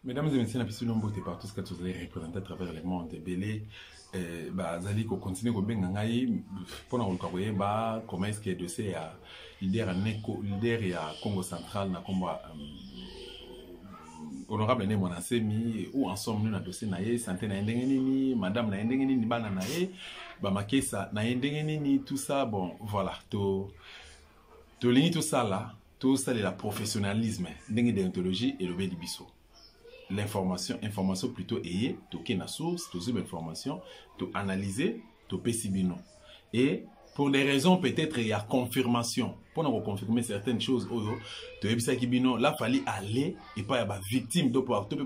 Mesdames et messieurs, napesi bino mbote partout ce que tozali représente à travers le monde ebele eh, bazali kocontinue kobenga ngai mpona koluka koyeba comment est ce que dossier ya leader ya neko leader ya Congo central na kombo ya euh, honorable ne Mwana Nsemi ou en sommes nous na dossier na ye santé na ye ndenge nini madame na ye ndenge nini bana na ye bamakesa na ye ndenge nini tout ça bon voilà to tolingi tosala tosalela professionnalisme ndenge deontologie elobeli biso l'information information plutôt eye toke na source tozwi bainformation toanalyse topesi bino et pour des raisons peut-être ya confirmation mpona koconfirme certaines choses oyo toyebisaki bino la fali aller epai ya bavictime to mpe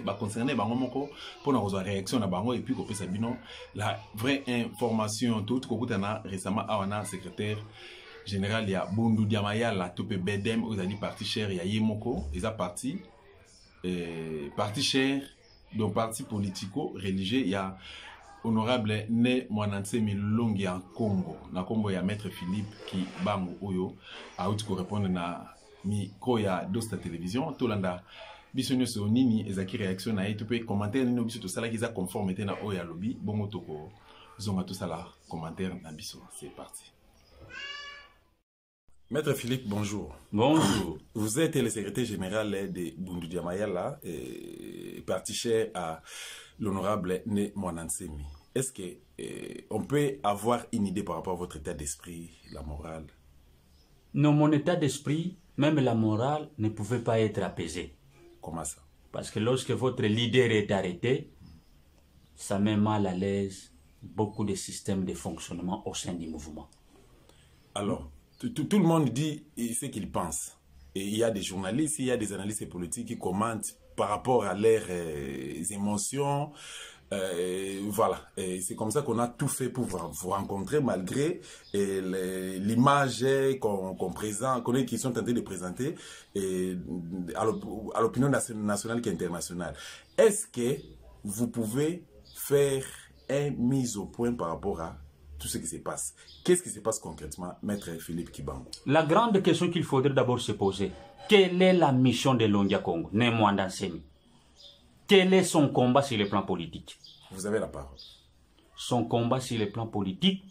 baconcerne bango moko mpona kozwa réaction na bango epuis kopesa bino la vraie information touti kokutana récemment awa na secrétaire général ya Bundu dia Mayala to pe BDM oyo ezali parti cher ya ye moko eza parti eh, parti cher donc parti politico religieux ya honorable ne Mwana Nsemi Longi ya Congo na kombo ya maître Philippe Kibangu oyo auti ko répondre na micro ya Dosta Télévision tolanda biso nyonso nini ezalaki réaction na ye to pe commentaire nini biso tosalaki eza conforme te na oyo alobi bongo toko zonga tosala commentaire na biso c'est parti. Maître Philippe, bonjour. Bonjour. Vous êtes le secrétaire général de Bundu Diamayala, et parti cher à l'honorable Ne Mwanansemi. Est-ce que eh, on peut avoir une idée par rapport à votre état d'esprit, la morale Non, mon état d'esprit, même la morale, ne pouvait pas être apaisée. Comment ça Parce que lorsque votre leader est arrêté, ça met mal à l'aise beaucoup de systèmes de fonctionnement au sein du mouvement. Alors, tout, le monde dit ce qu'il pense. Et il y a des journalistes, il y a des analystes politiques qui commentent par rapport à leurs euh, émotions. Euh, voilà, c'est comme ça qu'on a tout fait pour vous rencontrer malgré l'image qu'on présente, qu'on qu'ils sont tentés de présenter et à l'opinion nationale qu'internationale. Est-ce que vous pouvez faire une mise au point par rapport à tout ce qui se passe. Qu'est-ce qui se passe concrètement, Maître Philippe Kibango La grande question qu'il faudrait d'abord se poser, quelle est la mission de Longia Congo, Nemwanda Nsemi Quel est son combat sur le plan politique Vous avez la parole. Son combat sur le plan politique,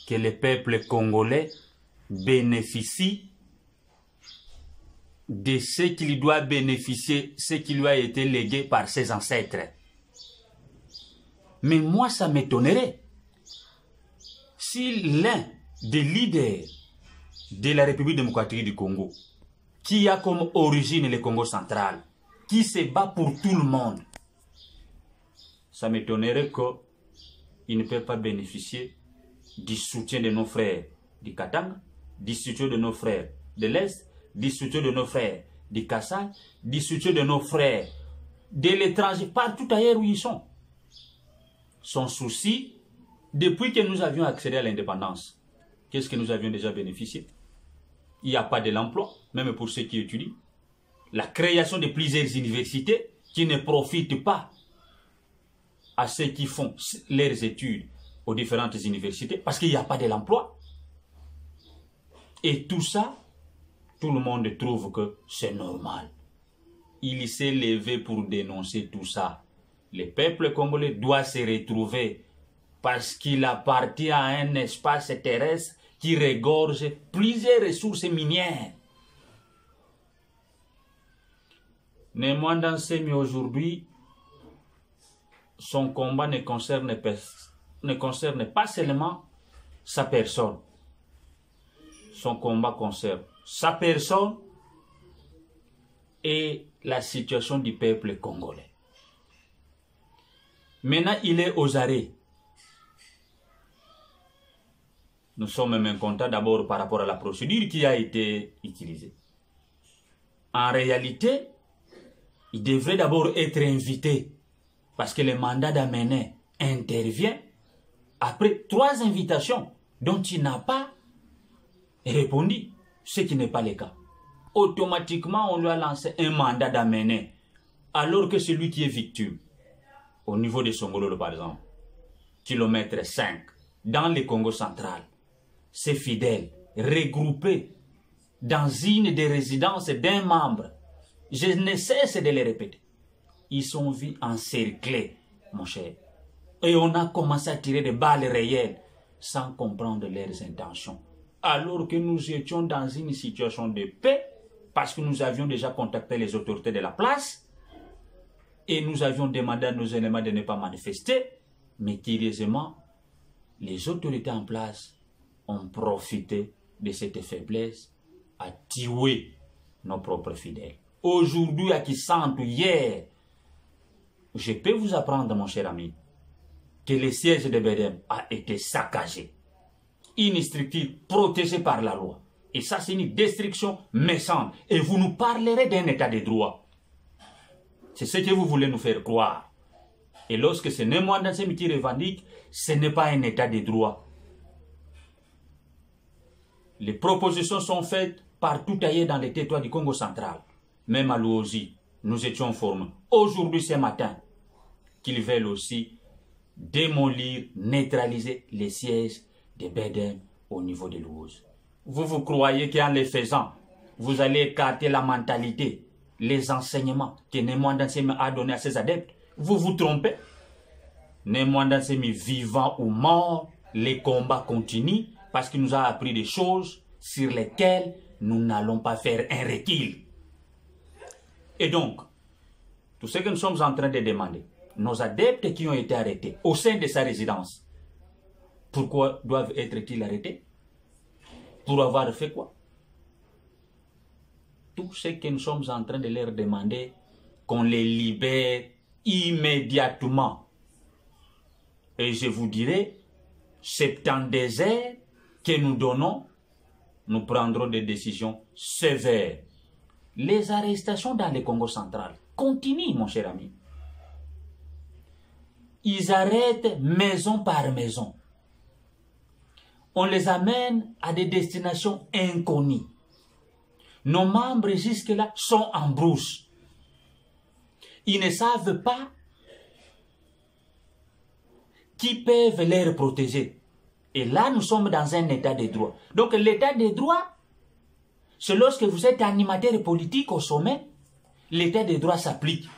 que le peuple congolais bénéficie de ce qu'il doit bénéficier, ce qui lui a été légué par ses ancêtres. Mais moi, ça m'étonnerait si l'un des leaders de la République démocratique du Congo, qui a comme origine le Congo central, qui se bat pour tout le monde, ça m'étonnerait qu'il ne peut pas bénéficier du soutien de nos frères du Katanga, du soutien de nos frères de l'Est, du soutien de nos frères du Kassai, du soutien de nos frères de l'étranger, partout ailleurs où ils sont. Son souci, depuis que nous avions accédé à l'indépendance, qu'est-ce que nous avions déjà bénéficié Il n'y a pas de l'emploi, même pour ceux qui étudient. La création de plusieurs universités qui ne profitent pas à ceux qui font leurs études aux différentes universités, parce qu'il n'y a pas de l'emploi. Et tout ça, tout le monde trouve que c'est normal. Il s'est levé pour dénoncer tout ça. Le peuple congolais doit se retrouver parce qu'il appartient à un espace terrestre qui regorge plusieurs ressources minières. Néanmoins, Nsemi aujourd'hui, son combat ne concerne, ne concerne pas seulement sa personne. Son combat concerne sa personne et la situation du peuple congolais. Maintenant, il est aux arrêts. Nous sommes mécontents d'abord par rapport à la procédure qui a été utilisée. En réalité, il devrait d'abord être invité parce que le mandat d'amener intervient après trois invitations dont il n'a pas répondu, ce qui n'est pas le cas. Automatiquement, on lui a lancé un mandat d'amener, alors que celui qui est victime, au niveau de Songololo par exemple, kilomètre 5, dans le Congo central, ses fidèles regroupés dans une des résidences d'un membre Je ne cesse de le répéter. Ils sont vus encerclés, mon cher. Et on a commencé à tirer des balles réelles sans comprendre leurs intentions. Alors que nous étions dans une situation de paix, parce que nous avions déjà contacté les autorités de la place, et nous avions demandé à nos éléments de ne pas manifester, mais curieusement, les autorités en place ont profité de cette faiblesse à tuer nos propres fidèles. Aujourd'hui, à Kisantu, hier, je peux vous apprendre, mon cher ami, que le siège de BDM a été saccagé. Une structure protégée par la loi. Et ça, c'est une destruction méchante. Et vous nous parlerez d'un état de droit. C'est ce que vous voulez nous faire croire. Et lorsque ce n'est moi dans ce qui revendique, ce n'est pas un état de droit. Les propositions sont faites partout ailleurs dans les territoires du Congo central. Même à Luozi, nous étions formés. Aujourd'hui, ce matin, qu'ils veulent aussi démolir, neutraliser les sièges de BDM au niveau de Luozi. Vous vous croyez qu'en les faisant, vous allez écarter la mentalité, les enseignements que Ne Muanda Nsemi a donné à ses adeptes. Vous vous trompez. Ne Muanda Nsemi, vivant ou mort, les combats continuent parce qu'il nous a appris des choses sur lesquelles nous n'allons pas faire un recul. Et donc, tout ce que nous sommes en train de demander, nos adeptes qui ont été arrêtés au sein de sa résidence, pourquoi doivent être-ils arrêtés? Pour avoir fait quoi? Tout ce que nous sommes en train de leur demander, qu'on les libère immédiatement. Et je vous dirai, 72 heures que nous donnons, nous prendrons des décisions sévères. Les arrestations dans le Congo central continuent, mon cher ami. Ils arrêtent maison par maison. On les amène à des destinations inconnues. Nos membres jusque-là sont en brousse. Ils ne savent pas qui peuvent les protéger. Et là, nous sommes dans un état de droit. Donc l'état de droit, c'est lorsque vous êtes animateur politique au sommet, l'état de droit s'applique.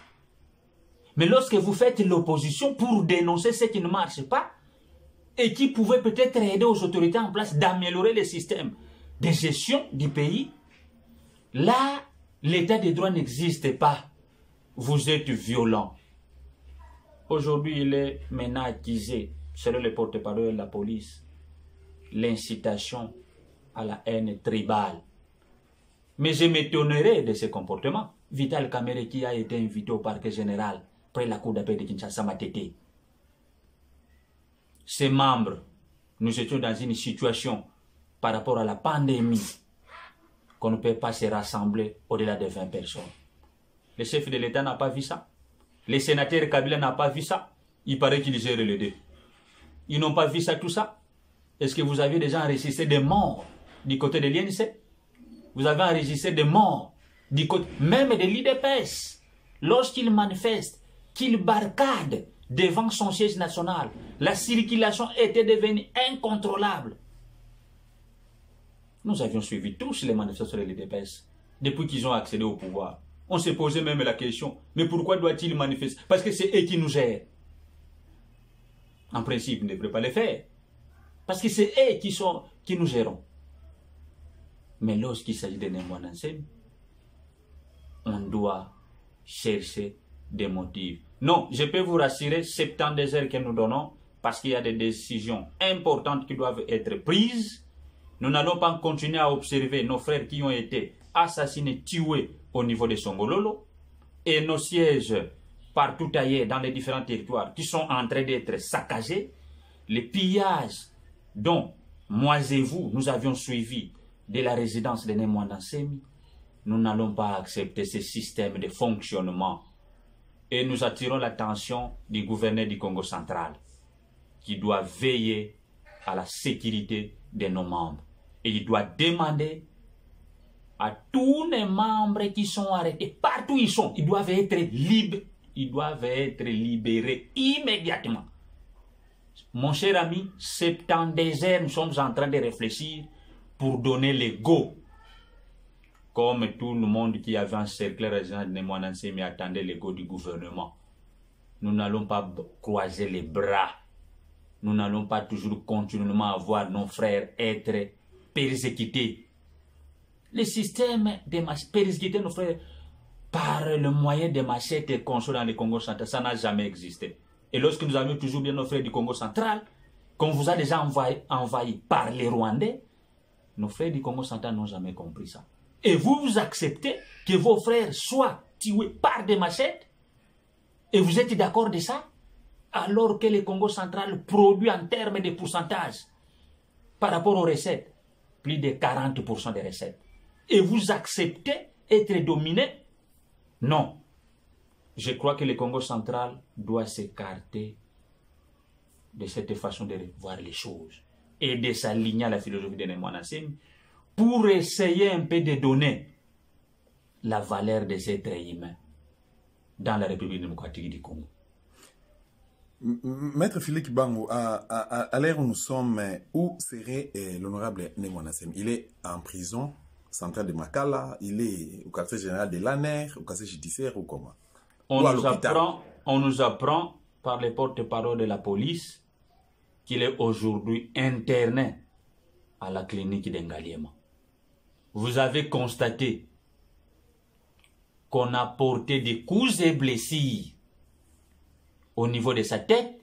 Mais lorsque vous faites l'opposition pour dénoncer ce qui ne marche pas, et qui pouvait peut-être aider aux autorités en place d'améliorer le système de gestion du pays, là, l'état de droit n'existe pas. Vous êtes violent. Aujourd'hui, il est maintenant accusé, selon le porte-parole de la police, l'incitation à la haine tribale. Mais je m'étonnerais de ce comportement. Vital Kamerhe qui a été invité au parquet général près de la cour d'appel de Kinshasa Matete. Ses membres, nous étions dans une situation par rapport à la pandémie qu'on ne peut pas se rassembler au-delà de 20 personnes. Le chef de l'État n'a pas vu ça. Le sénateur Kabila n'a pas vu ça. Il paraît qu'il gère les deux. Ils n'ont pas vu ça, tout ça. Est-ce que vous avez déjà enregistré des morts du côté de l'INC? Vous avez enregistré des morts du côté même de l'UDPS. Lorsqu'il manifeste, qu'il barricade devant son siège national, la circulation était devenue incontrôlable. Nous avions suivi tous les manifestations de l'UDPS depuis qu'ils ont accédé au pouvoir. On s'est posé même la question, mais pourquoi doit-il manifester? Parce que c'est eux qui nous gèrent. En principe, ils ne devraient pas le faire. Parce que c'est eux qui nous gérons. Mais lorsqu'il s'agit de Ne Muanda Nsemi, on doit chercher des motifs. Non, je peux vous rassurer, 72 heures que nous donnons, parce qu'il y a des décisions importantes qui doivent être prises. Nous n'allons pas continuer à observer nos frères qui ont été assassinés, tués au niveau de Songololo, et nos sièges partout ailleurs dans les différents territoires qui sont en train d'être saccagés. Les pillages dont moi et vous, nous avions suivi de la résidence de Ne Muanda Nsemi, nous n'allons pas accepter ce système de fonctionnement. Et nous attirons l'attention du gouverneur du Congo central, qui doit veiller à la sécurité de nos membres. Et il doit demander à tous les membres qui sont arrêtés, partout où ils sont, ils doivent être libres, ils doivent être libérés immédiatement. Mon cher ami, 72 heures, nous sommes en train de réfléchir pour donner le go. Comme tout le monde qui avait encerclé la résidence de Ne Muanda Nsemi attendait l'ego du gouvernement. Nous n'allons pas croiser les bras. Nous n'allons pas toujours continuellement avoir nos frères être persécutés. Le système de persécuter nos frères par le moyen de machettes et consoles dans le Congo central, ça n'a jamais existé. Et lorsque nous avions toujours bien nos frères du Congo central, qu'on vous a déjà envahi par les Rwandais, nos frères du Congo central n'ont jamais compris ça. Et vous, vous acceptez que vos frères soient tués par des machettes? Et vous êtes d'accord de ça? Alors que le Congo central produit en termes de pourcentage par rapport aux recettes, plus de 40% des recettes. Et vous acceptez être dominé? Non. Je crois que le Congo central doit s'écarter de cette façon de voir les choses et de s'aligner à la philosophie de Ne Muanda Nsemi pour essayer un peu de donner la valeur des êtres humains dans la République démocratique du Congo. Maître Philippe Bango, à l'heure où nous sommes, où serait l'honorable Ne Muanda Nsemi? Il est en prison centrale de Makala, il est au quartier général de l'ANR, au quartier judiciaire ou comment? On Ou à l'hôpital? nous apprend par les porte-parole de la police qu'il est aujourd'hui interné à la clinique de Ngaliema. Vous avez constaté qu'on a porté des coups et blessures au niveau de sa tête,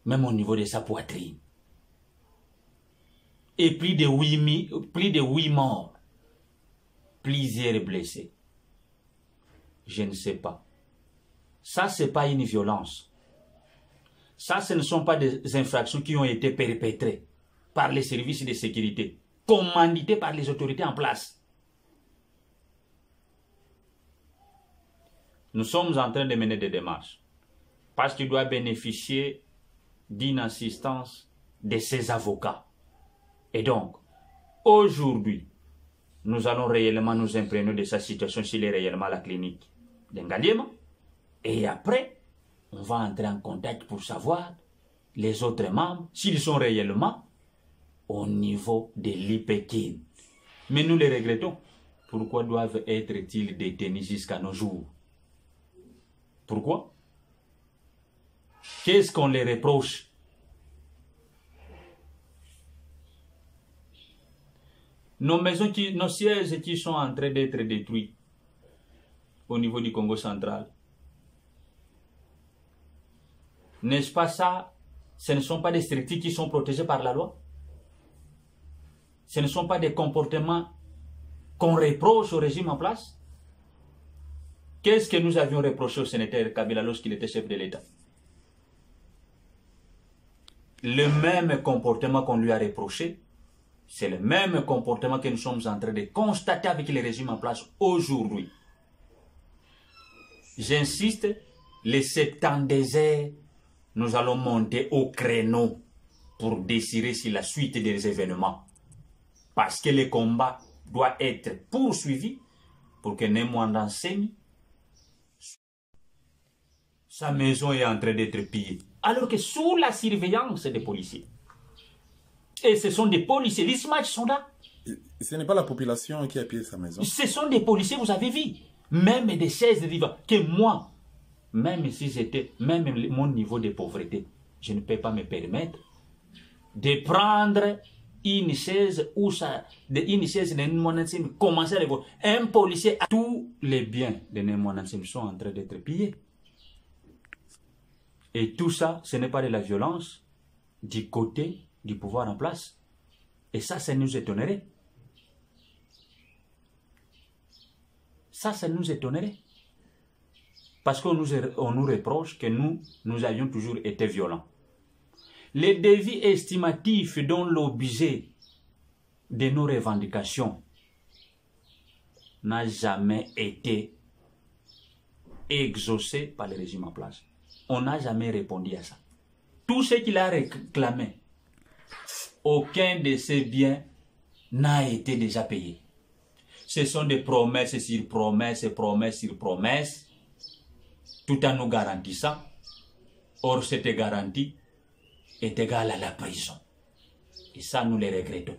même au niveau de sa poitrine. Et plus de 8 morts, plusieurs blessés. Je ne sais pas. Ça, c'est pas une violence. Ça, ce ne sont pas des infractions qui ont été perpétrées par les services de sécurité, commanditées par les autorités en place. Nous sommes en train de mener des démarches parce qu'il doit bénéficier d'une assistance de ses avocats. Et donc, aujourd'hui, nous allons réellement nous imprégner de sa situation s'il est réellement à la clinique de Ngaliema. Et après, on va entrer en contact pour savoir les autres membres, s'ils sont réellement au niveau de l'IPKIN. Mais nous les regrettons. Pourquoi doivent être-ils détenus jusqu'à nos jours? Pourquoi? Qu'est-ce qu'on les reproche? Nos maisons, qui, nos sièges qui sont en train d'être détruits au niveau du Congo central, n'est-ce pas ça? Ce ne sont pas des structures qui sont protégées par la loi. Ce ne sont pas des comportements qu'on reproche au régime en place. Qu'est-ce que nous avions reproché au sénateur Kabila lorsqu'il était chef de l'État? Le même comportement qu'on lui a reproché, c'est le même comportement que nous sommes en train de constater avec le régime en place aujourd'hui. J'insiste, les 72 heures, nous allons monter au créneau pour décider sur la suite des événements. Parce que le combat doit être poursuivi pour que Ne Muanda Nsemi, sa maison est en train d'être pillée. Alors que sous la surveillance des policiers. Et ce sont des policiers, les images sont là. Et ce n'est pas la population qui a pillé sa maison. Ce sont des policiers, vous avez vu. Même des chaises de divan. Que moi, même si j'étais, même mon niveau de pauvreté, je ne peux pas me permettre de prendre une chaise ou ça, de, une chaise de Ne Muanda Nsemi, commencer à les voir. Un policier, tous les biens de Ne Muanda Nsemi sont en train d'être pillés. Et tout ça, ce n'est pas de la violence du côté du pouvoir en place. Et ça, ça nous étonnerait. Ça, ça nous étonnerait. Parce qu'on nous reproche que nous, nous avions toujours été violents. Les devis estimatifs dont l'objet de nos revendications n'a jamais été exaucé par le régime en place. On n'a jamais répondu à ça. Tout ce qu'il a réclamé, aucun de ces biens n'a été déjà payé. Ce sont des promesses sur promesses, promesses sur promesses, tout en nous garantissant. Or, cette garantie est égale à la prison. Et ça, nous les regrettons.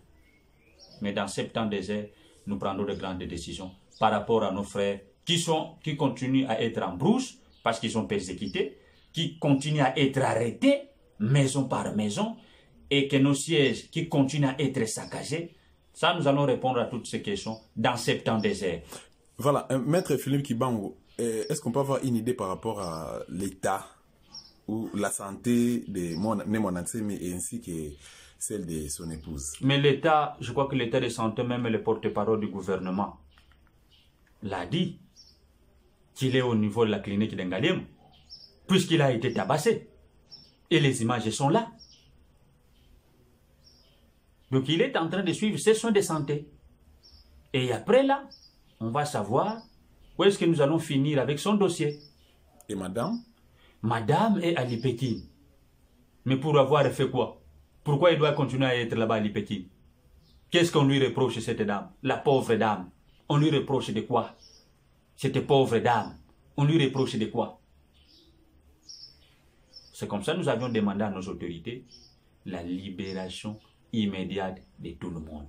Mais dans 72 heures, Nous prendrons de grandes décisions par rapport à nos frères qui, sont, qui continuent à être en brousse parce qu'ils sont persécutés, qui continuent à être arrêtés maison par maison et que nos sièges qui continuent à être saccagés. Ça, nous allons répondre à toutes ces questions dans 72 heures. Voilà, Maître Philippe Kibangu, est-ce qu'on peut avoir une idée par rapport à l'état ou la santé de Ne Muanda Nsemi ainsi que celle de son épouse? Mais l'état, je crois que l'état de santé, même le porte-parole du gouvernement l'a dit, qu'il est au niveau de la clinique de Ngaliema, puisqu'il a été tabassé. Et les images sont là. Donc il est en train de suivre ses soins de santé. Et après là, on va savoir où est-ce que nous allons finir avec son dossier. Et madame? Madame est à Lipékine. Mais pour avoir fait quoi? Pourquoi il doit continuer à être là-bas à Lipékine? Qu'est-ce qu'on lui reproche, cette dame? La pauvre dame. On lui reproche de quoi? Cette pauvre dame. On lui reproche de quoi? C'est comme ça que nous avions demandé à nos autorités la libération immédiate de tout le monde.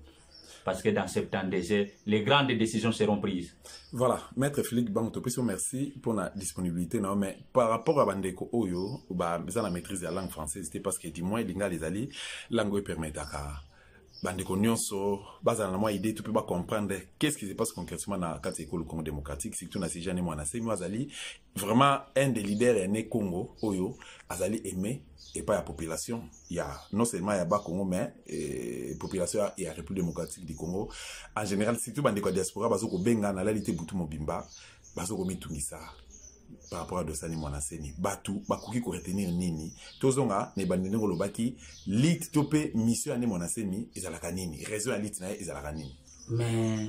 Parce que dans 72 heures, les grandes décisions seront prises. Voilà, Maître Philippe Bango, merci pour la disponibilité. Non, mais par rapport à Bandeko Oyo, bah, la maîtrise de la langue française, c'était parce que du moins, l'inga les alliés, langue permet à bandeko nyonso bazala na mwa idée to mpe bacomprendre qu'est-ce qui se passe concrètement na kati ya ekolo Congo démocratique, surtout na sujet Ne Muanda Nsemi. Azali vraiment un des leaders ya Ne Congo oyo azali aimé epai ya population ya non seulement ya Bakongo, mais population ya République démocratique du Congo en général, surtout bandeko ya diaspora. Bazo kobenga, nalali te butu mobimba, bazo komitungisa par rapport à dossier Ne Muanda Nsemi. Bato bakoki koretenir nini? Tozonga na ebandi ndenge olobaki, lutte to mpe mission ya Ne Muanda Nsemi ezalaka nini? Raison ya lutte na ye ezalaka nini? Mais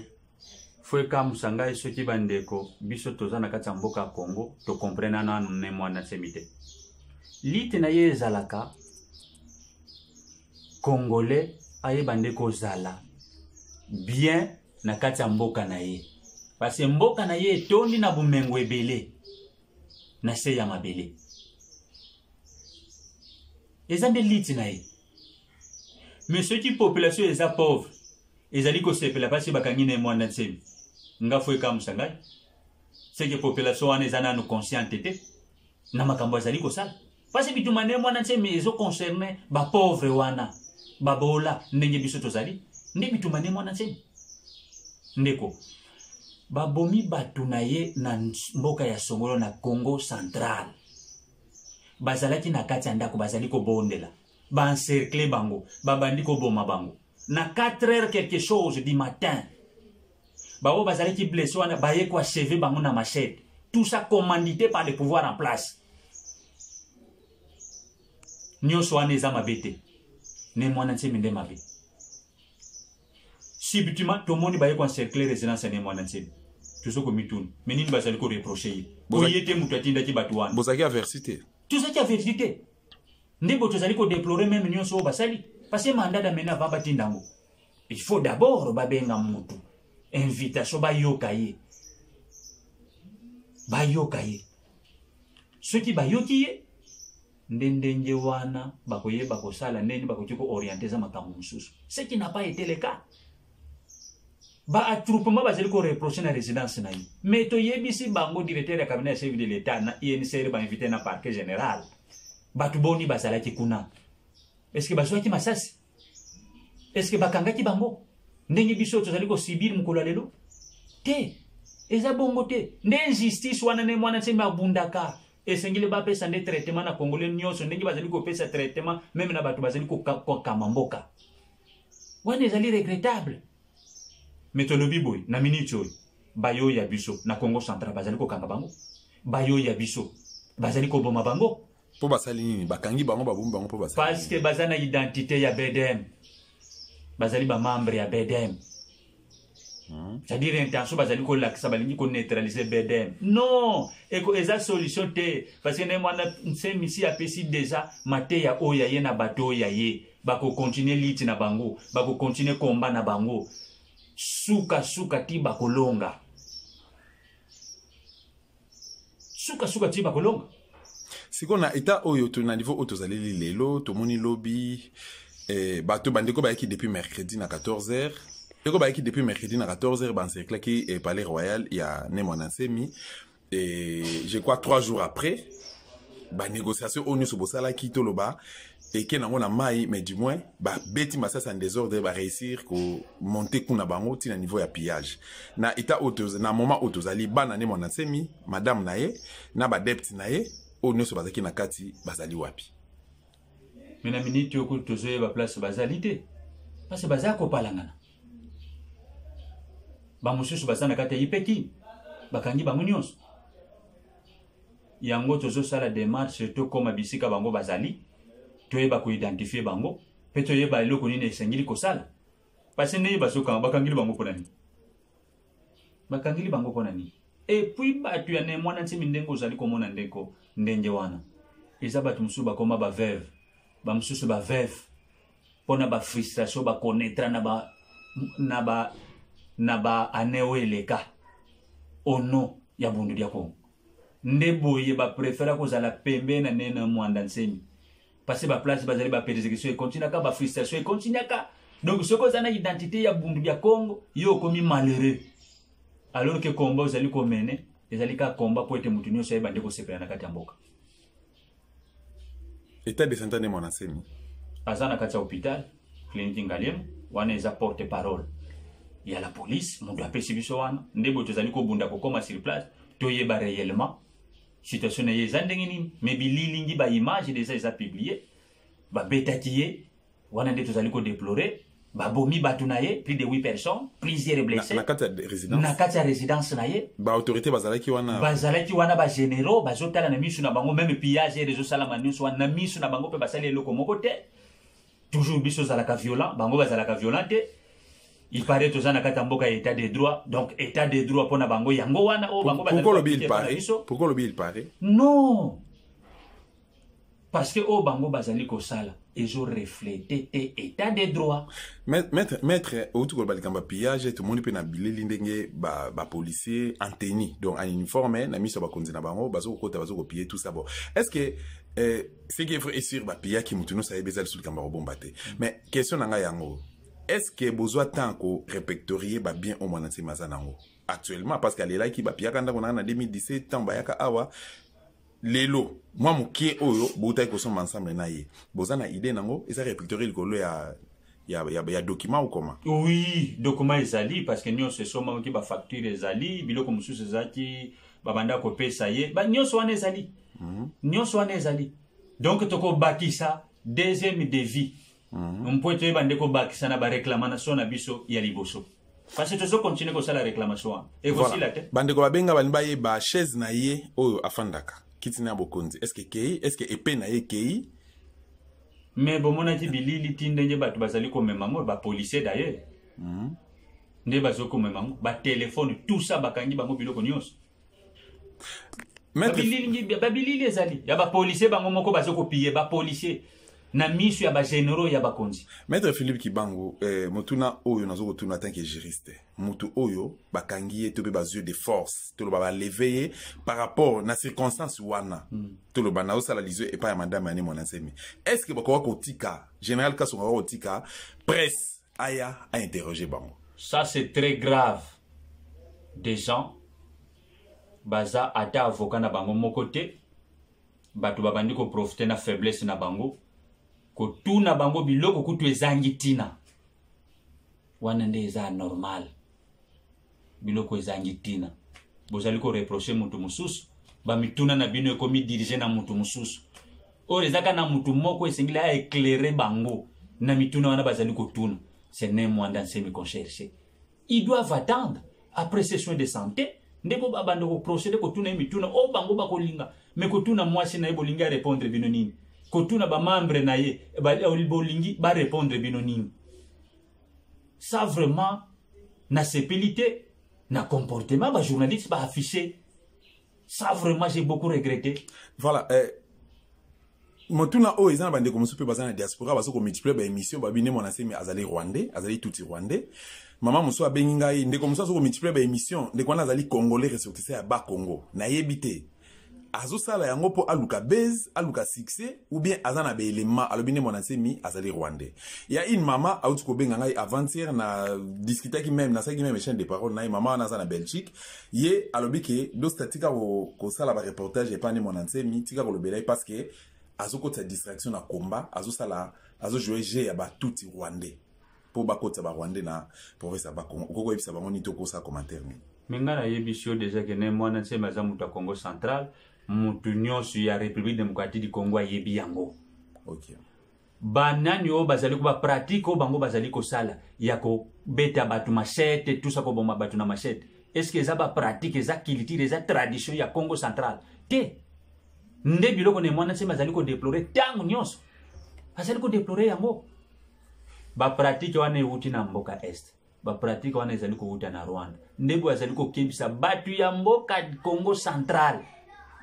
fo ekamwisa ngai soki bandeko biso toza na kati ya mboka ya Congo tocomprendre nanu Ne Muanda Nsemi te. Lutte na ye ezalaka Congolais ayeba nde kozala bien na kati ya mboka na ye, parce que mboka na ye etondi na bomengo ebele na se ya mabele. Eza nde lutte na ye. Mais soki population eza pauvre, ezali kosepela mpasi bakangi Ne Muanda Nsemi, nga fo ekamwisa ngai, seke population wana eza nanu consciente te na makambo azali kosala, mpasi bitumba Ne Muanda Nsemi ezoconcerne bapauvre wana, babola ndenge biso tozali. Nde bitumba Ne Muanda Nsemi, ndeko, babomi bato na ye na mboka ya Songolo na Congo Central. Bazalaki na kati ya ndako, bazali kobondela, baencercle bango, babandi koboma bango na 4 heures quelque chose du matin. Bango bazalaki blessé wana, baye koachever bango na machette. Tout ça commandité par le pouvoir en place. Nyonso wana eza mabe te? Ne Muanda Nsemi nde mabe. Subitement tomoni baye koencercle résidence ya Ne Muanda Nsemi. Tozo komituna, me nini bazali koreproche ye? Oye te, moto atindaki bato wana. Bozalaki averti te? Tozalaki averti te. Nde bo tozali kodéplore même nyonso oyo basali, parce que mandat d'amener, avant batinda yango, il faut d'abord babenga motu, invitation, bayoka ye. Bayoka ye, soki bayoki ye nde ndenge wana bakoyeba kosala ndenge bakoki kooriente. Eza makambo mosusu, ce qui n'a pas été le cas. Baattroupement bazali koreproche na résidence na ye, mais toyebisi bango, directeur ya cabinet ya chef de l'État na INCR bainvité na parquet général, bato boni bazalaki kuna? Est ce que bazwaki masasi? Est ce que bakangaki bango ndenge biso tozali kosibir mokolo ya lelo? Te, eza bongo te. Nde injustice wana Ne Muanda Nsemi abundaka. Esengeli bapesa nde traitement na Congolais nyonso ndenge bazali kopesa traitement même na bato bazali kokama mboka wana. Ezali regrettable, mais tolobi boye, na miniti oyo, bayo ya biso na Congo Central bazali kokanga bango, bayo ya biso bazali koboma bango. Mpo basali nini? Bakangi bango, babomi bango mpo basali? Parce que baza na identité ya BDM, bazali bamembre ya BDM. C'est-à-dire intention bazali kolakisa, balingi koneutraliser BDM. Non, eko eza solution te, parce que Ne Muanda Nsemi si apesi déjà mateya oyo ya ye na bato oyo ya ye, bakokontinue lutte na bango, bakokontinue combat na bango, sukasuka ti bakolonga, sukasuka ti bakolonga. Sikoyo na état oyo to na niveau oyo tozaleli lelo, tomoni lobi bato bandeko bayaki depuis mercredi na 14 heures. Ndeko bayaki depuis mercredi na 14h, baencerclaki eh, palais royal ya Ne Muanda Nsemi. Et je crois 3 jours après, banégociation oyo nyonso bosalaki, toloba eke nango na mai, mais du moins babeti masasi en désordre, baréussir komonter kuna bango ntina niveau ya pillage. Na état oyo, na moment oyo tozali, bana Ne Muanda Nsemi, madame na ye na baadepte na ye oyo nyonso bazalaki na kati, bazali wapi? Mais na miniti oyo kutu tozoyeba place bazali te, parce baza kopalangana. Bamosusu baza na kati ya ipeki, bakangi bango nyonso. Yango tozosala démarche, tokóma bisika bango bazali, toyeba koidentifier bango mpe toyeba eloko nini esengeli kosala. Parce ndenge bazokanga, bakangeli bango mpona nini? Bakangeli bango mpona nini? Et puis bato ya Ne Muanda Nsemi, ndenge ozali komona, ndeko, ndenge wana eza bato mosusu bakóma baveuve, bamosusu baveuve mpona bafrustration bakonetra na ba année oyo eleka ono ya Bundu dia Kongo. Nde boye bapréféra kozala pembe na Ne Muanda Nsemi, parce baplace bazali, bapersécution ekontinuaka, bafrustration ekontinuaka. Donc soki oza na identité ya Bundu dia Kongo, yo okomi malheureux, alors que combat ozali komene ezali kaka combat po ete motu nyonso ayeba nde kosepela na kati ya mboka. État de santé Ne Muanda Nsemi? Aza na kati ya hôpital clinique Ngaliema. Wana eza porte parole ya la police, moto apesi biso wana. Nde boye tozali kobunda kokóma sur place, toyeba réellement situation na ye eza ndenge nini. Mais bililingi, baimage déjà eza publié, babetaki ye wana. Nde tozali kodéplorer, babomi bato na ye, plus de 8 personnes, plusieurs blessés. Na kati ya résidence? Na kati ya résidence na ye. Baautorité bazalaki wana? Bazalaki wana, bagénéraux bazotala na miso na bango. Même pillage ere ezosalama nyonso wana na miso na bango, mpe basali eloko moko te. Toujours biso ozalaka violent, bango bazalaka violent te. Il paraît toza na kati ya mboka ya état de droit. Donc état de droit mpo na bango yango wana oyo bango. Pourquoi lobi il paraît? Pourquoi lobi il paraît? Non, parce que oyo bango bazali kosala ezorefléter te état de droit. Maître, maître, outi koloba likambo ya pillage. Tomoni mpe na bileli ndenge bapolicier en tenue, donc en uniforme, na miso ya bakonzi na bango, bazokokota, bazokopiller, tout ça. Bon, est ce que ce qui est vrai est sûr, bapillaki, motu nyonso ayebi, eza lisusu likambo ya kobomba te. Mais question na ngai yango: est ce que bozwa temps korépertorier babien oyo Muanda Nsemi aza nango actuellement? Parce que alelaki, bapillaka ndako na nga na 2017, ntango bayaka awa. Lelo mwa moke oyo boutaki kosomba ensemble na ye, boza na idée nango eza répertorié likolo ya document ou comment? Oui, document ezali, parce que nyonso esomamaki, bafacture ezali, biloko mosusu ezalaki babanda kopesa ye, nyonso wana ezali. Nyonso wana ezali. Donc tokobakisa deuxième devis mpo toyeba nde kobakisa na baréclamation na biso ya liboso, parce que tozocontinuer kosala réclamation wana, ekosila te. Bandeko babenga, balingi bayeba chaise na ye oyo afandaka, kiti na ya bokonzi, est ce que ekei? Est ce que épée na ye ekei? Mais bomonaki bilili ti ndenge bato bazali komema yango, bapolicier d'ailleurs nde bazoki komema yango, batelefone, tout ça, bakangi bango biloko nyonso. Babilili ezali ya bapolicier bango moko bazo kopiller, bapolicier na miso ya bagénéraux ya bakonzi. Maître Philippe Kibangu, motuna oyo nazo kotuna tant que juriste: motu oyo bakangi ye to mpe bazwi de force, toloba balever ye par rapport na circonstance wana, toloba nazosala lizo epai ya madame ya Ne Muanda Nsemi, est ce que bakoka kotika général Kasongo, akoka kotika presse aya ainterroger bango? Ça, c'est très grave. Des gens baza ata avocat na bango moko te. Bato babandi koprofiter na faiblesse na bango, kotuna bango biloko kutu ezangi ntina. Wana nde eza anormal. Biloko ezangi ntina, bozali koreprocher motu mosusu, bamituna na bino ekomi dirigé na motu mosusu. Oyo eza kaka na motu moko esengeli aéclairer bango na mituna wana bazali kotuna, c'est Ne Muanda Nsemi qu'on cherche. Ils doivent attendre après ces soins de santé nde po babanda koprocéder kotuna ye mituna oyo bango bakolinga. Mais kotuna mwasi na ye, bolingi arépondre bino nini? Kotuna bamembre na ye, bolingi barépondre bino nini? Ça vraiment, nasepeli te na comportement bajournaliste baaffiché. Ça vraiment, j'ai beaucoup regretté. Voilà, motuna oyo eza na bandeko mosusu mpe baza na diaspora, baza komultiplier baémission, babi Ne Muanda Nsemi azali rwandais, azali tutsi rwandais. Mama mosusu abengi ngai, ndeko mosusu aza komultiplier baémission. Ndeko wana azali congolais, ressortissant ya Bakongo. Nayebi te. Azosala yango mpo aluka base, aluka succès, ou bien aza na baélément. Alobi Ne Muanda Nsemi azali rwandais. Ya une mama auti kobenga ngai avant-hier, na discutaki même, nasalaki même échange de parole na ye. Mama wana aza na Belgique. Ye alobi ke Dosta, tika kosala bareportage epa Ne Muanda Nsemi, tika kolobela ye parce que azokotisa distraction na combat, azosala, azojouer jeu ya batutsi rwandais mpo bakotisa barwandais na province ya Bakongo. Okoki koyebisa bango nini to okosala commentaire nini? Me ngai nayebisi yo déjà ke Ne Muanda Nsemi aza moto ya Congo Central. Motu nyonso ya République démocratique du Congo ayebi yango. Banani oyo bazali ko bapratique oyo bango bazali kosala ya kobeta bato machette, tusa koboma bato na machette, est ce que eza bapratique, eza culture, eza tradition ya Congo Central te? Nde biloko Ne Muanda Nsemi azali kodéplorer ntango nyonso, azali kodéplorer yango. Bapratique wana ewuti na mboka Est, bapratique wana ezali kowuta na Rwanda. Nde boye azali kokebisa bato ya mboka Congo Central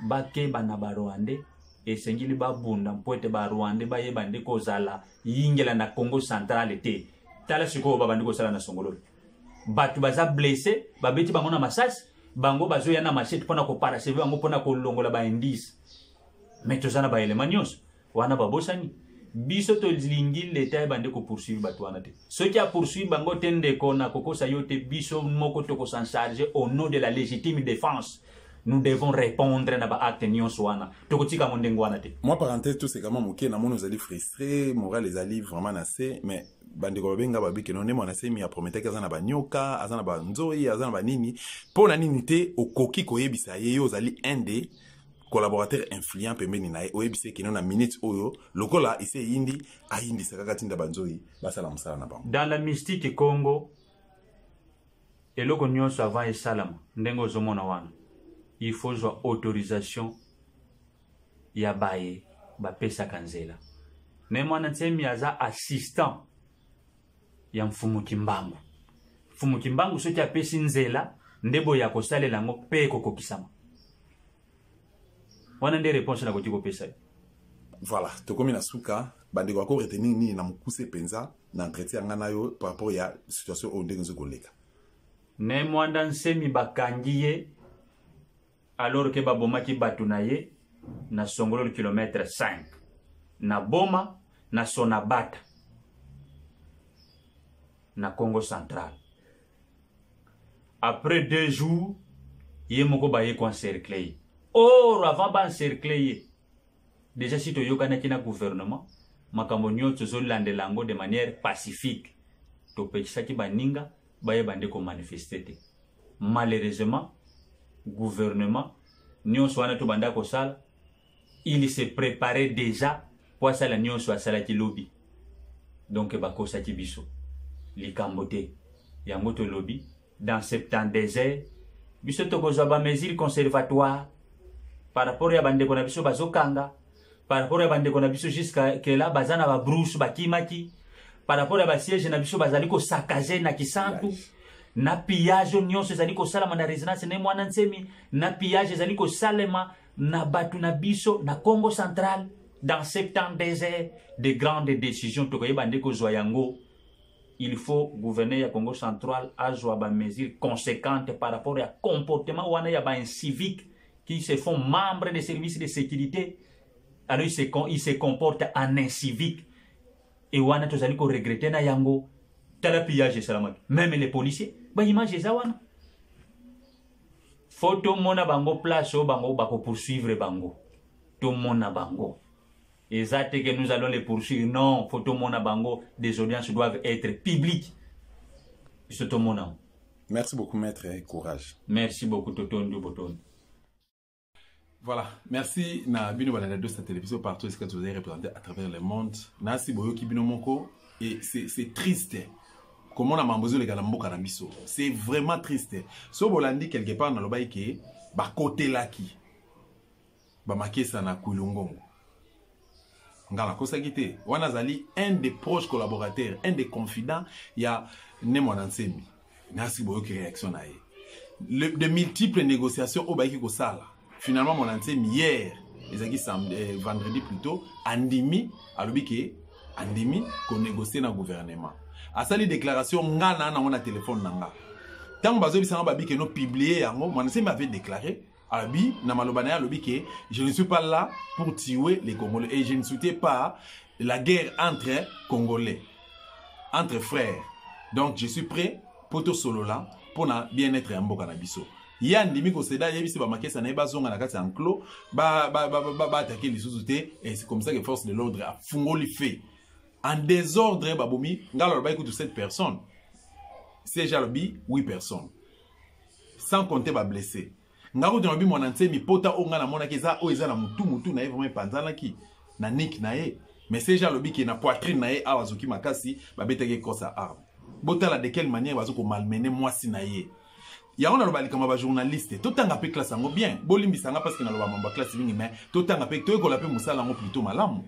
bakeba na barwandais. Esengeli babunda mpo ete barwandais bayeba nde kozala yingela na Congo Central te. Tala sikoyo babandi kosala na Songololo, bato baza blessé, babeti bango na masasi, bango bazoya na machette mpona koparachever bango, mpona kolongola baindice. Mais toza na baélément nyonso wana, babosani biso. Tolingi leta ebande kopoursuivre bato wana te. Soki apoursuivre bango te, ndeko, na kokosa yo te, biso moko tokos'en charger au nom de la légitime défense. Nous devons répondre na baacte nyonso wana, tokotika yango ndenge wana te. Mwa parenthèse, toseka mwa moke. Namoni ozali frustré, moral ezali vraiment na se, mais bandeko babenga babi ke Ne Muanda Nsemi aprometaki, aza na banyoka, aza na banzoi, aza na banini. Mpo na nini te okoki koyebisa ye? Yo ozali un des collaborateur influent pembeni na ye, oyebisa ekeno na minute oyo lokola ese eyindi, ayindisa kaka, tinda banzoi basala mosala na bango. Dans la mystique Congo, eloko nyonso avant esalama ndenge ozomona wana, il faut zwa autorisation ya baye bapesaka nzela. Ne Muanda Nsemi aza assistant ya Mfumu Kimbangu. Mfumu Kimbangu soki apesi nzela, nde boye ya kosalela yango mpe ekokokisama. Wana nde réponse nakoki kopesa yo. Voilà, tokomi na suka. Bandeko bako retenir nini na mokuse mpenza na entretien ya ngai na yo par rapport ya situation oyo ndenge ezoki koleka? Ne Muanda Nsemi bakangi ye alors ke babomaki bato na ye na Songololo, kilomètre 5 na Boma, na Sonabata, na Congo Central. Après 2 jours, ye moko baye koencercler ye. Or avant baencercler ye, déjà si toyokanaki na gouvernement, makambo nyonso tozolandela yango de manière pacifique. Topekisaki baninga bayeba nde komanifester te. Malheureusement, gouvernement nyonso wana tobanda kosala, il se préparait déjà po asala nyonso asalaki lobi. Donc bakosaki biso likambo te. Yango tolobi, dans 72 heures biso tokozwa bamesure conservatoire par rapport ya bandeko na biso bazokanga, par rapport ya bandeko na biso jusqu'à que là baza na babrousse, bakimaki, par rapport ya basiège na biso bazali kosaccager na Kisantu, na pillage nyonso ezali kosalama na résidence Ne Muanda Nsemi, na pillage ezali kosalema na bato na biso na Congo Central. Dans 72 heures, de grandes décisions tokoyeba nde kozwa yango. Il faut gouverneur ya Congo Central azwa bamesure conséquente par rapport ya comportement wana ya baincivique qui se font membres des services de sécurité. Alors il se comporte en incivique et wana tozali koregretter na yango. Tala pillage esalamaki, même les policiers, baimage eza wana. Faut tomona bango place oyo bango bakopoursuivre bango, tomona bango. Eza te que nous allons les poursuivre, non, faut tomona bango. Des audiences doivent être publiques, biso tomona. Merci beaucoup, maître, et courage. Merci beaucoup, totondi botondi. Voilà, merci na bino balanda Dosta Télévision partout esika tozali représenté à travers le monde. Nasi boyoki bino moko et c'est triste. Comment na mambo ezoleka na mboka na biso? C'est vraiment triste. So bolandi quelque part nalobaki ke bakotelaki bamakesa na Kulungongo. Nga nakosaki te, wana azali un des proches collaborateurs, un des confidents ya Ne Muanda Nsemi. Nasi boyoki réaction na ye. De multiples négociations oyo bayaki kosala, finalement Muanda Nsemi hier, ezalaki samedi, vendredi plutôt, andimi, alobi ke andimi konégocier na gouvernement. Asali déclaration, nga na nango na telefone na nga. Ntango bazoyebisanga babi ke no publier yango, Muanda Nsemi avait déclaré. Alobi na maloba na ye, alobi ke je ne suis pas là pour tuer les Congolais et je ne soutiens pas la guerre entre Congolais, entre frères. Donc je suis prêt po tosolola mpona bien-être ya mboka na biso. Ye andimi koseda, ayebisi bamakesa na ye bazonga na kati ya enclos, baattaquer lisusu te. Et c'est comme ça que force de l'ordre afungoli feu en désordre, babomi. Ngai alobaki kutu 7 personnes, CG alobi 8 personnes, sans compter bablessé. Ngai kutu nalobi Muanda Nsemi, pota oyo ngai namonaki eza oyo eza na mutu, mutu na ye vraiment epanzanaki na niki na ye. Mais CG alobi ke na poitrine na ye awa azoki makasi, babetaki ekosa arme. Botala de quelle manière bazo komalmener mwasi na ye. Yango naloba likambo ya bajournaliste, totanga mpe classe yango bien. Bolimbisanga parce que naloba mambo ya classe mingi, mais totanga mpe, toyekola mpe mosala yango plutôt malamu.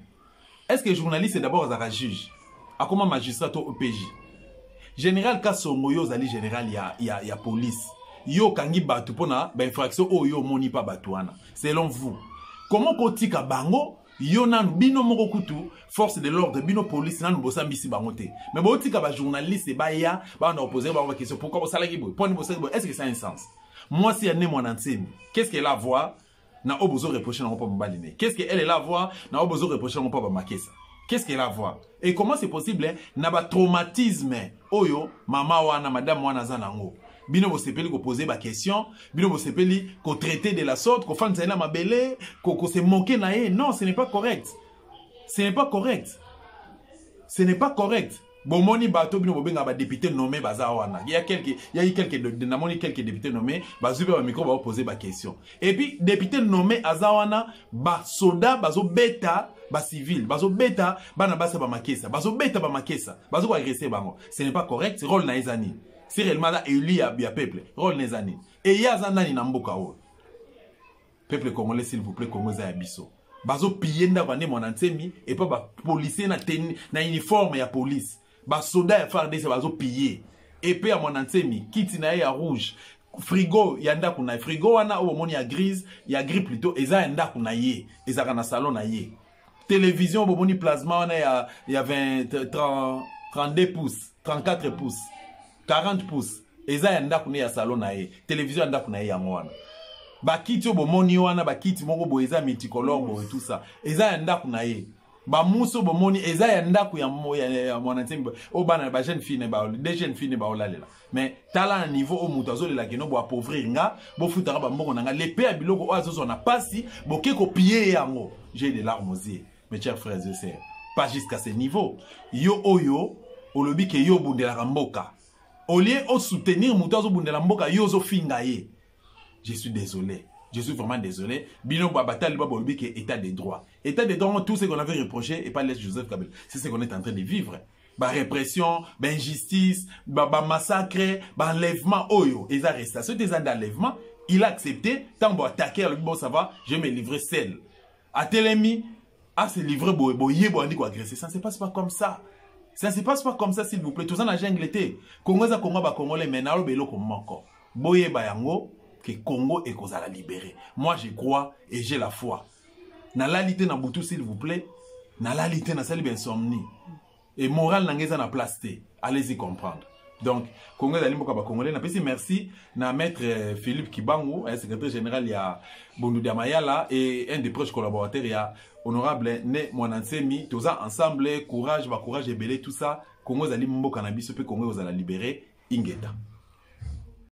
Est ce que journaliste d'abord azalaka juge, akoma magistrat to OPJ? Général Kasongo, yo ozali général ya police, yo okangi bato mpona bainfraction oyo yo omoni mpa bato wana. Selon vous, comment kotika bango? Yo nanu, bino moko kutu force de l'ordre, bino police, nanu bosambisi bango te, mais botika bajournaliste baya banda opposer bango baquestion: pourquoi bosalaki boye, mponi bosalaki boye? Est ce que ça a un sens? Mwasi ya Ne Muanda Nsemi, qu'est ce qu'elle a à voir na oyo bozo reprocher nango mpo mobali ne? Qu'est ce que elle est à voir na oyo bozo reprocher nango mpo bamakesa? Qu'est ce qu'elle a à voir? Et comment c'est possible, na batraumatisme oyo mama wana, madame wana aza nango, bino bosepeli koposer baquestion, bino bosepeli kotraiter de la sorte, kofandisa ye na mabele, kose moquer na ye? Non, ce n'est pas correct, ce n'est pas correct, ce n'est pas correct. Bomoni bato bino bobengaka badéputé nommé baza wana, ya quelque ya eu quelque, namoni quelques députés nommés bazwi mpe bamicro, baopose baquestion. Et puis député nommé aza wana, basoda bazobeta bacivile, bazobeta bana basi ya bamakesa, bazobeta bamakesa, bazokoagresser bango. Ce n'est pas correct. Rôle na ye eza nini? Si réellement aza élu ya peuple, rôle na eza nini? Eye aza nani na mboka oyo? Peuple congolais, s'il vous plaît, Congo eza ya biso. Bazopiller ndako ya Ne Muanda Nsemi epa bapolicier na uniforme ya police, basoda ya FARDC bazopiller epe ya Muanda Nsemi, kiti na ye ya rouge, frigo ya ndako na ye. Frigo wana oyo bomoni ya grise, ya gris plutôt, eza ya ndako na ye, ezalaka na salon na ye. Télévision bomoni plasma wana ya 20, 30, 32 pouces, 34 pouces, 40 pouces, eza ya ndako ne, ya salon na ye. Télévision ya ndako na ye yango wana. Bakiti oyo bomoni wana, bakiti moko boye eza multicolore boye, tout ça eza ya ndako na ye. Bamuso bomoni eza ya ndako ya Muanda Nsemi oyo bana bajeune fille ne ba des jeunes filles ne baolalela. Mais tala na niveau oyo moto azolela keno boappauvrir nga, bofutaka bambongo na nga, lepe ya biloko oyo azozwa na pasi, boke kopiller yango. J'ai des larmes aux yeux, mes chers frères et sœurs. Pas jusqu'à ce niveau. Yo oyo olobi ke yo obundelaka mboka, au lieu osoutenir moto azobundela mboka, yo ozofinga ye. Je suis désolé, je suis vraiment désolé. Bino batali ba bolobi ke état de droit, état de droit, tout ce qu'on avait reproché et pas les Joseph Kabila, c'est ce qu'on est en train de vivre: barépression, bainjustice, bamassacre, baenlèvement oyo eza arrestation te, eza d'enlèvement. Il a accepté. Ntango boattaquer, alobi: bon, ça va, je vais me livrer seul. Atelemi ase livrer boye, boye boyandi koagresser. Ça ne se passe pas comme ça, ça ne se passe pas comme ça, s'il vous plaît. Toza na jungle te. Congo eza Congo bacongolais. Mais naloba eloko moko, boyeba yango ke Congo ekozala libéré. Moi, je crois et j'ai la foi. Nalali te na butu, s'il vous plaît, nalali te, nasali bainsomnie et moral na ngai eza na place te. Allez-y comprendre. Donc Congo ezali mboka bacongolais. Napesi merci na maître Philippe Kibangu, secrétaire général ya Bundu dia Mayala et un des proches collaborateurs ya honorable Ne Muanda Nsemi. Toza ensemble. Courage, bacourage ebele, tout ça. Congo ezali mboka na biso mpe Congo ekozala libéré. Ingeta.